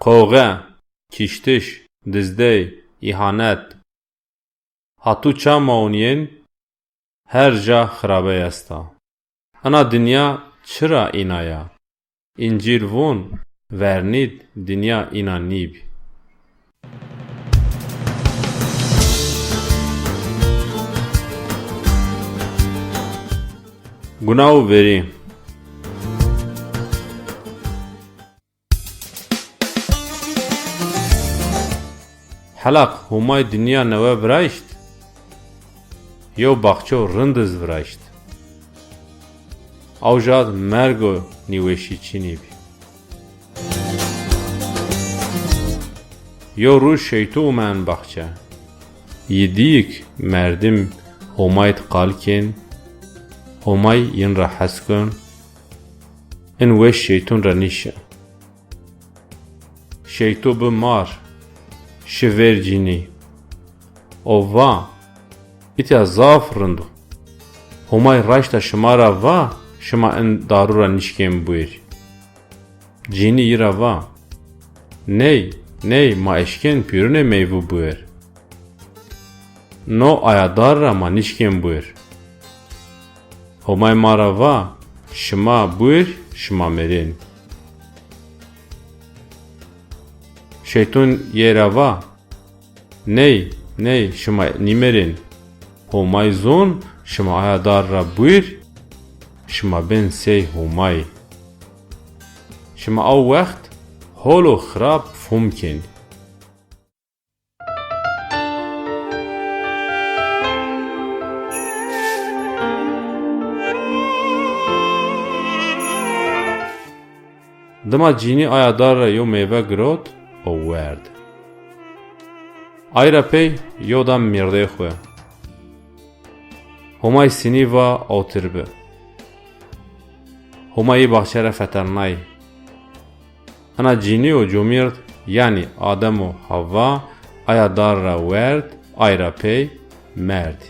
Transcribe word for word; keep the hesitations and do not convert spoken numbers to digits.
Qoxe, kîştiş, dizdey, îhanet. Ha tu ça mawnîyên, her ca xirabey esta. Ina dinya çira îna ya? Încîl vûn, vernîd dinya îna nîbî. Guna û verî. Helaq Homay dinya newe viraşt, yew baxçew rind iz viraşt. Awjad merg û nîweşî çinî bî. Yew roj şeyto ome en baxçe. Yi dîyik merdim Homay di qal kên, Homay yin ra hes kon, in weş şeyton ra nîşe. Şeyto bi mar, şi ver cînî. O va, îtya zaf rind o. Homay raşta şima ra va, şima in daru ra nîşkên buêr. Cînî yi ra va, ney, ney, ma eşkên pîrunê meyvu buêr. No aya dar ra ma nîşkên buêr. Homay ma ra va, şima buêr, şima mêrên. Şeyton yê ra va, ney, ney, şima nîmêrên. Homay zon, şima aya dar ra buêr, şima bên sey Homay. Şima aw wext hol û xirab fom kên. Dima cînî aya dar ra yew meyve girot û werd. Ay ra pey yew da mîrdê xwu. Homay sinî va awtir bi. Homay yi baxçe ra fetelnay. Ina cînî û comîrd, yanî Adem û Hewwa, aya dar ra werd, ay ra pey merdî.